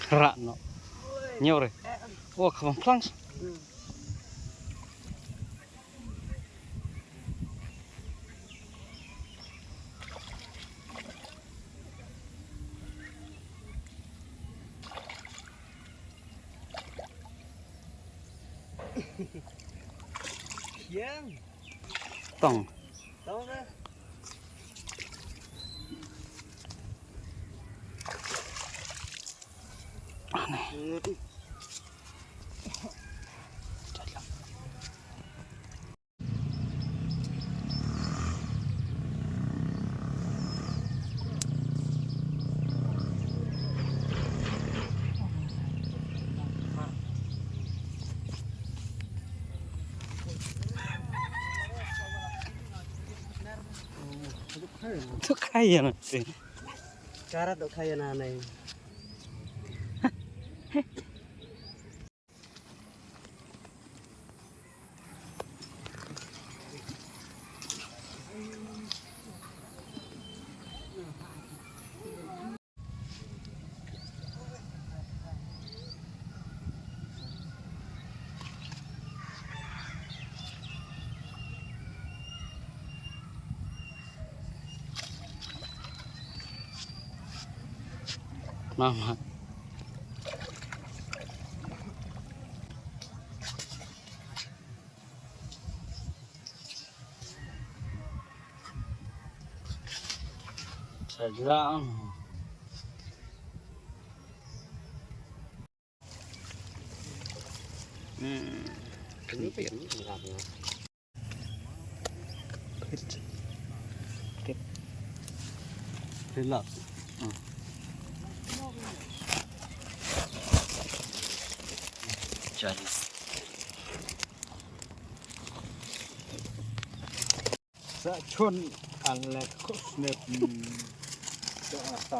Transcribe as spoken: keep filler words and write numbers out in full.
Kra no. Nyo re. Oh, ka bang plang. Yang. Tong. Tong re. Ane. Ngut. Tu kaya na te. Kara tu kaya na nai. Mama. Sajrang. Hmm. Relax. Hmm. Chance. Sa chun ang le khus ne. Sa sa.